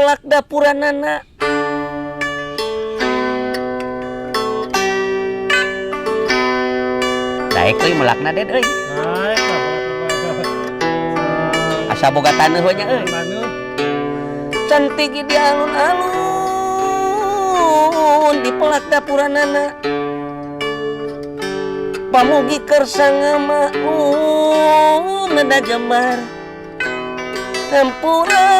pelak dapuranana. Daek euy melakna ded euy. Naik lah melakna. Asa boga taneuh we nya euy. Taneuh. Cantik di alun-alun di pelak dapuranana. Pamugi kersa ngamaklum neda jembar hampurana.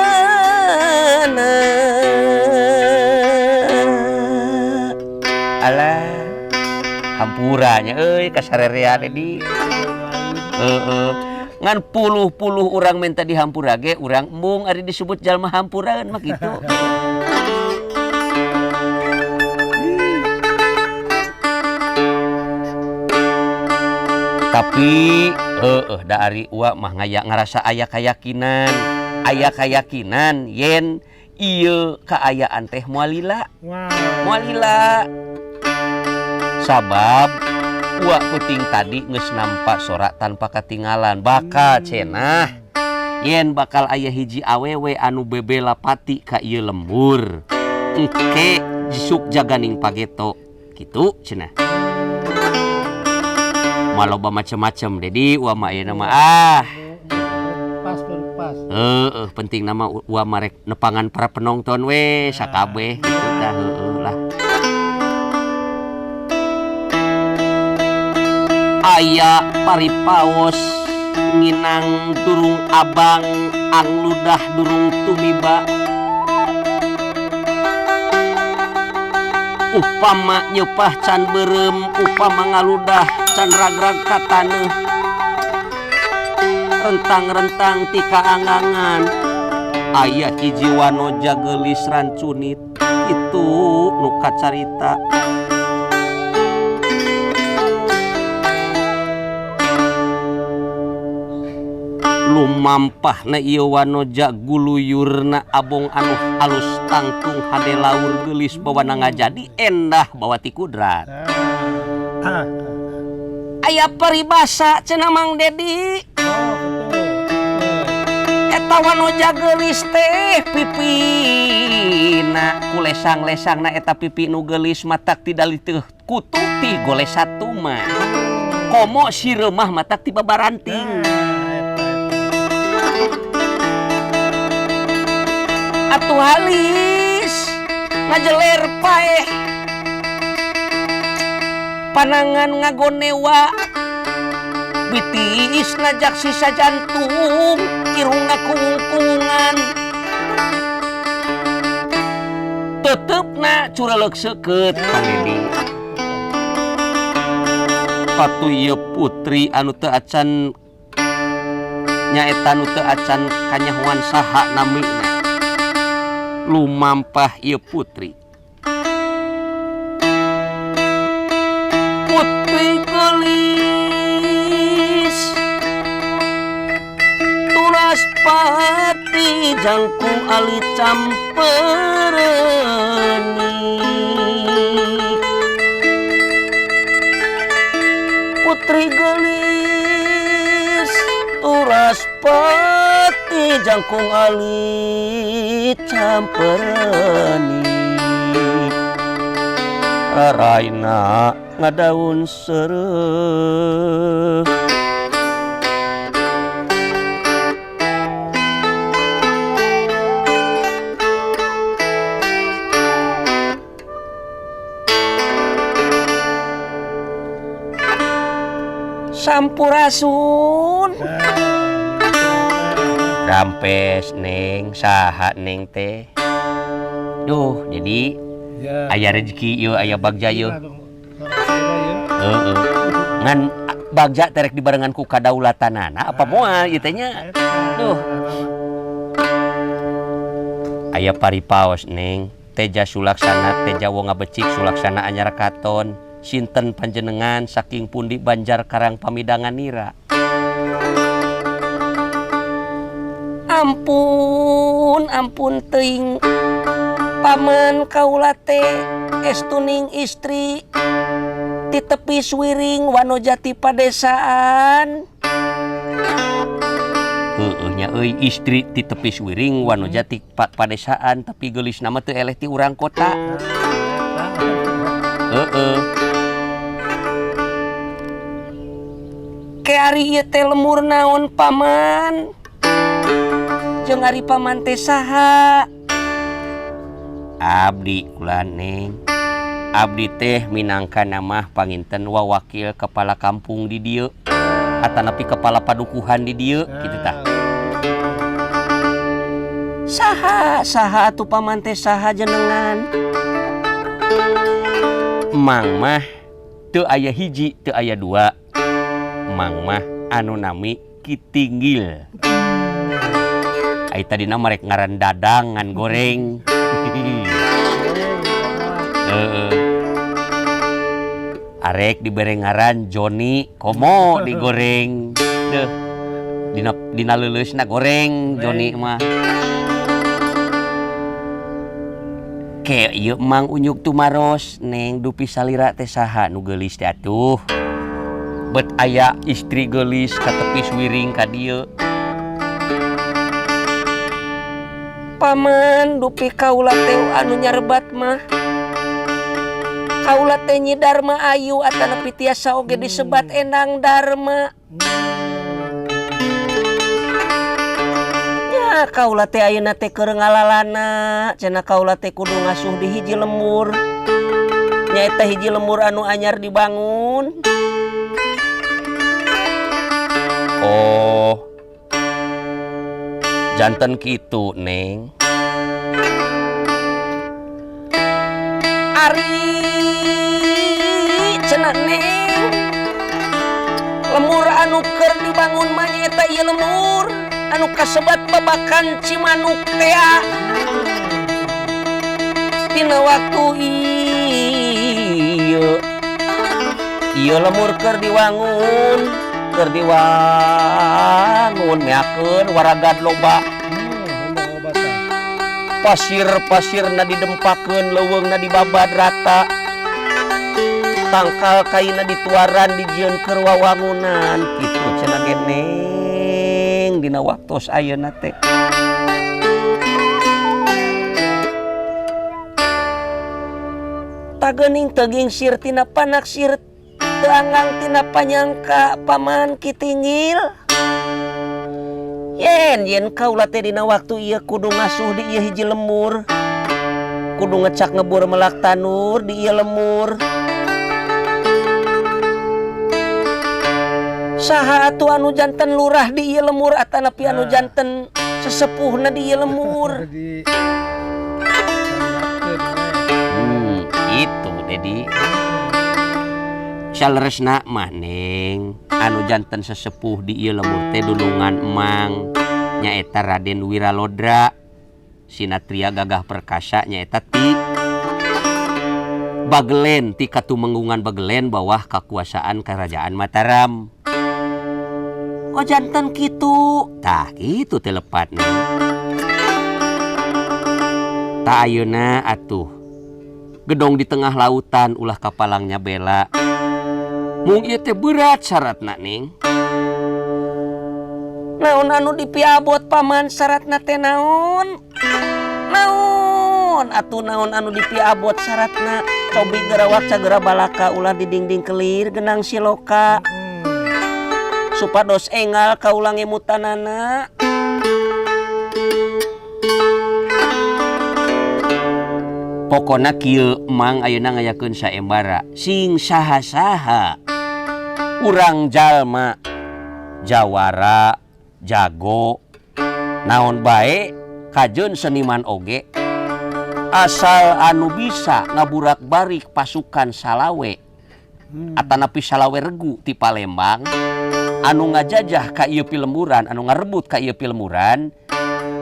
Alah, hampuranya euy kasarerea Dedi. Heeh. Ngan puluh-puluh urang minta dihampura ge urang embung ari disebut jalma hampuraeun mah kitu. Tapi heeh da ari uwa mah ngaya ngarasa aya kayakinan, aya kayakinan yen ieu kaayaan teh moal lila. Wah. Moal lila. Sabab uwa peuting tadi geus nampak sorak tanpa katinggalan bakal cenah yen bakal aya hiji awewe anu bebela pati ka ieu lembur. Engke jisuk jaganing pageto kitu cenah. Maloba macem-macem Dedi uwa mah ayeuna mah ah. Pas pas. Heeh, penting nama uwa mah rek nepangan para penonton we sakabeh kitu tah heueuh lah. Aya paripaos nginang durung abang angludah durung tumiba. Upama nyepah can beureum, upama ngaludah can ragrag ka taneuh. Rentang-rentang ti kaangangan aya hiji wanoja geulis rancunit kitu nu kacarita. Lumampahna ieu wanoja guluyurna abong anu halus tangtung hade laur geulis bawana ngajadi endah bawa ti kudrat. Aya paribasa cenah Mang Dedi. Eta wanoja geulis teh pipina kulesang-lesangna eta pipi nu geulis matak tidaliteuh kutu ti goles satu mah. Komo sireumah matak ti babaranting. Atuh halis ngajeler paeh panangan ngagonewa bitiis najak sisa jantung irungna kuung-kuungan tetepna curaleuk seukeut Kang Dedi. Patu ieu putri anu teu acan nyaeta nu teu acan kanyahoan saha namina lumampah ieu putri. Putri geulis turas pati jangkung ali campereuni. Putri geulis turas pati jangkung ali campereuni. Raraina ngadaun seureuh. Sampurasun. Rampes neng saha neng teh. Duh, jadi ya. Aya rezeki ieu aya bagja ieu. Heeh. Ngan bagja terek dibarengan ku kadaulatanana apa moal ieu teh nya. Duh. Aya paripaos neng, teja sulaksana teja wong ngabecik sulaksana anyar katon. Sinten panjenengan saking pundi Banjar Karang Pamidangan nira. Ampun, ampun teuing paman kaula teh estuning istri ti tepi suwiring Wanojati padesaan. Heueuh Nya euy istri ti tepis wiring wanoja ti padesaan tapi geulis nama teu eleh ti urang kota. Heeh. Ke ari ieu teh lemur naon paman? Jeung ari paman teh saha? Abdi kula Neng. Abdi teh minangka nama panginten wawakil kepala kampung di dieu atanapi kepala padukuhan di dieu kitu tah. Saha saha atuh paman teh saha jenengan? Mang mah teu aya hiji teu aya dua. Mang mah anu nami Ki Tinggil. Ai tadina marek ngaran Dadang ngan goreng. Heeh. Arek dibere ngaran Joni komo digoreng. Deuh. Dina leuleusna goreng Joni mah. Ke ieu Mang Unyuk tumaros Neng dupi salira teh saha nu geulis teh atuh. Bet aya istri geulis ka tepis wiring ka dieu. Paman dupi kaula teh anu nyarebat mah. Kaula teh Nyi Darma Ayu atanapi tiasa oge disebat Endang Darma. Nya kaula teh ayeuna teh keur ngalalana, cenah kaula teh kudu ngasuh di hiji lembur. Nyaeta hiji lembur anu anyar dibangun. Oh. Janten kitu, Neng. Ari cenah Neng. Lemur anu keur dibangun mah nyaeta ieu lemur anu kasebat babakan Cimanuk tea. Dina waktu ieu ieu lemur keur diwangun, keur diwangun meakeun waragad loba. Pasir-pasirna didempakeun, leuweungna dibabad rata. Tangkal kaina dituaran dijieun keur wawangunan kitu cenah ge Neng dina waktos ayeuna teh. Tageuning teu gingsir tina panaksir teu anggang tina panyangka paman Ki Tinggil. Yen yen kaula teh dina waktu ieu kudu ngasuh di ieu hiji lemur. Kudu ngecak ngebur melak tanur di ieu lemur. Saha atuh anu janten lurah di ieu lemur atanapi anu janten sesepuhna di ieu lemur. Itu Dedi. Saleresna mah Neng, anu janten sesepuh di ieu lemur teh dulungan emang nyaeta Raden Wiralodra Sinatria gagah perkasa nyaeta ti Bagelen, ti katumenggungan Bagelen bawah kakuasaan Kerajaan Mataram. Oh janten kitu, tah kitu teh lepat Neng. Tah ayeuna atuh gedong di tengah lautan ulah kapalangnya bela. Mung ieu teh berat syaratna Neng. Naon anu dipiabot paman syaratna teh naon? Naon atuh naon anu dipiabot syaratna? Cobi gerawak cagera balaka ulah didingding kelir genang siloka. Supados engal kaula ngemutanana. Pokona kieu Mang ayeuna ngayakeun saembara sing saha-saha urang jalma jawara jago naon bae kajeun seniman oge asal anu bisa ngaburak-barik pasukan salawe atanapi salawe regu ti Palembang anu ngajajah ka ieu pilemburan anu ngarebut ka ieu pilemburan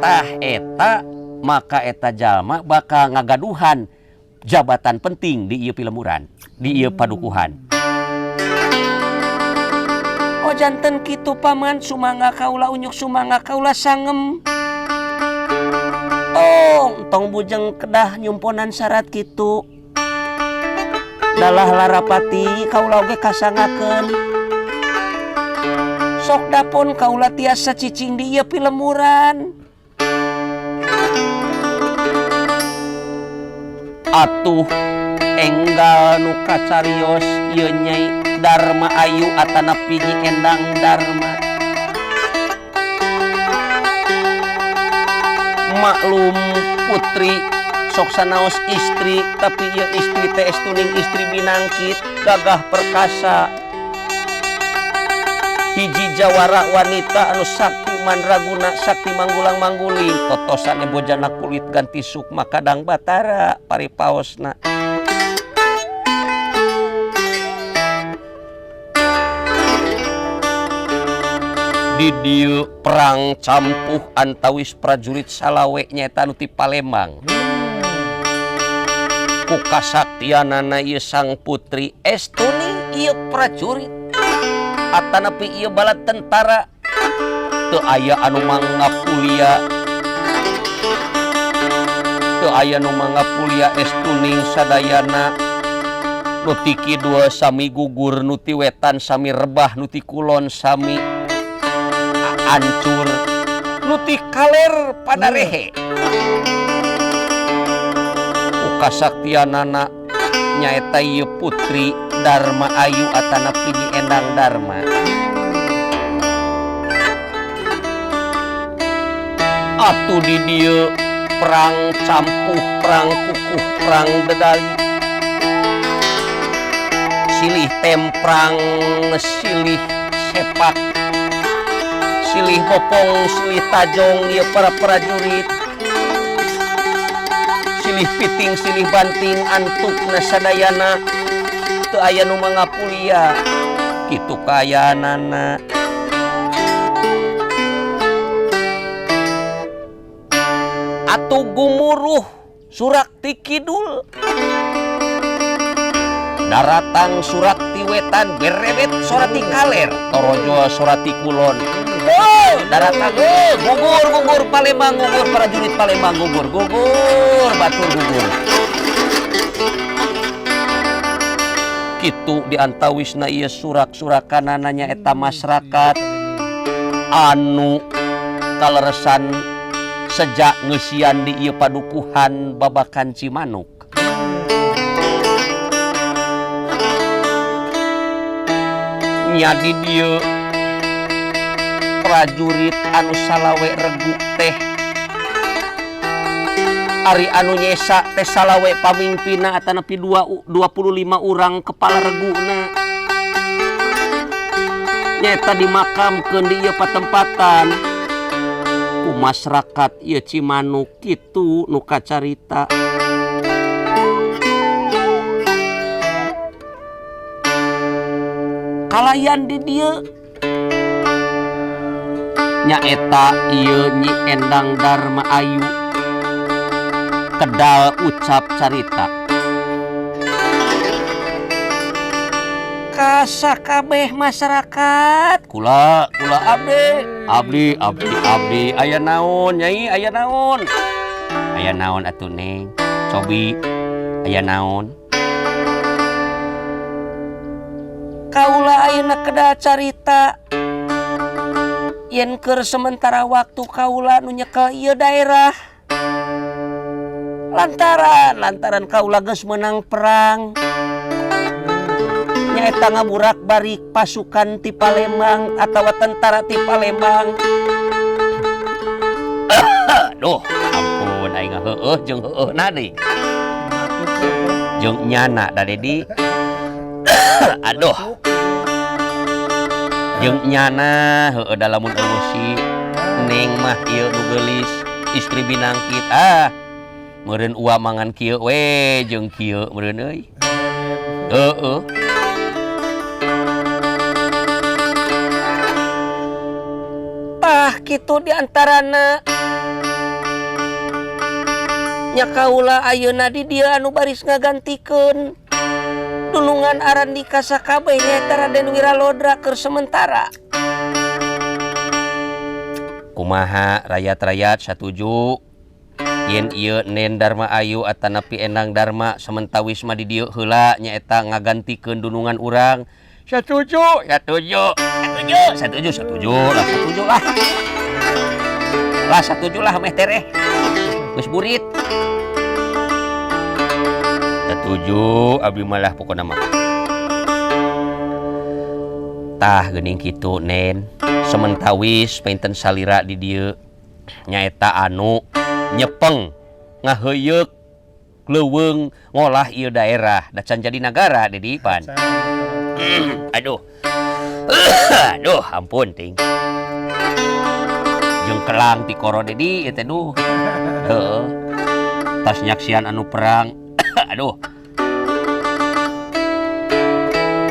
tah eta maka eta jalma bakal ngagaduhan jabatan penting di ieu pilemburan di ieu padukuhan. Oh janten kitu paman sumangga kaula unyuk sumangga kaula sangem. Tong tong bujeng kedah nyumponan syarat kitu. Dalah larapati kaula oge kasangakeun. Sok dapon kaula tiasa cicing di ieu pilemuran. Atuh enggal nu kacarios ieu Nyai Darma Ayu atanapi Nyi Endang Darma. Maklum putri sok sanaos istri, tapi ieu istri teh estuning istri binangkit gagah perkasa. Hiji jawara wanita anu sakti mandraguna, sakti manggulang mangguling, totosane bojana kulit ganti sukma kadang batara paripaosna. Di dieu perang campuh antawis prajurit salawe nyaeta nu ti Palembang. Ku kasaktianana ieu sang putri estuning ieu prajurit atanapi ieu bala tentara teu aya anu mangapulia, teu aya nu mangapulia estuning sadayana. Nu ti kidul sami gugur, nu ti wetan sami rebah, nu ti kulon sami ancur, nu ti kaler pada rehe. Ku kasaktianana nyaeta ieu putri Darma Ayu atanapi Nyi Endang Darma. Atuh di dieu perang campuh, perang kukuh, perang dedali, silih temprang, silih sepak, silih bopong, silih tajong ieu para prajurit, silih piting, silih banting antukna sadayana teu aya nu mangapulia. Kitu kaayaanana. Atuh gumuruh surak ti kidul, daratang surak ti wetan, berebet sorak ti kaler, torojo sorak ti kulon. Oh, daratang, oh, gugur gugur Palembang gugur, prajurit Palembang gugur gugur, batur gugur. Kitu diantawisna ieu surak-surakanana nyaeta masyarakat anu kaleresan sejak ngeusian di ieu padukuhan Babakan Cimanuk. Nya di dieu prajurit anu salawe regu teh, ari anu nyesa teh salawe pamimpinna atanapi 25 urang kepala reguna nyaeta dimakamkeun di ieu patempatan ku masyarakat ieu Cimanuk. Kitu nu kacarita. Kalayan di dieu nyaeta ieu Nyi Endang Darma Ayu kedal ucap carita. Kasakabeh masyarakat kula kula abdi abdi abdi abdi aya naon nyai, aya naon, aya naon atuh neng cobi, aya naon. Kaula ayeuna kedal carita yen keur sementara waktu kaula nu nyekel ieu daerah lantaran kaula geus meunang perang nyaeta ngaburak barik pasukan ti Palembang atawa tentara ti Palembang. Duh, ampun aing heueuh jeung heueuhna deui. Jeung nyana da Dedi. Aduh. Jeung nyana heueuh da lamun eueuh si Neng mah ieu nu geulis istri binangkit ah. Meureun ua mangan kieu we jeung kieu meureun euy. Heueuh. Tah kitu diantarana nya kaula ayeuna di dieu anu baris ngagantikeun dulungan Arandika sakabeh nyaeta Raden Wiralodra keur sementara. Kumaha rayat-rayat satuju yen ieu Nen Darma Ayu atanapi Endang Darma sementawis mah di dieu heula nyaeta ngagantikeun dunungan urang Setuju, setuju, setuju, setuju, setuju lah, setuju lah. Lah, setuju lah meh tereh. Geus burit. Setuju abdi malah pokona mah. Tah, geuning kitu, Nen. Sementawis penten salira di dieu nyaeta anu nyepeng ngaheuyeuk leuweung ngolah ieu daerah da can jadi nagara, Dedi pan. Aduh. Aduh, ampun ting. Jeung kelang tikoro Dedi ieu teh, duh. Heeh. Tas nyaksian anu perang. Aduh.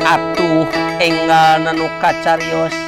Atuh enggal nu kacarios.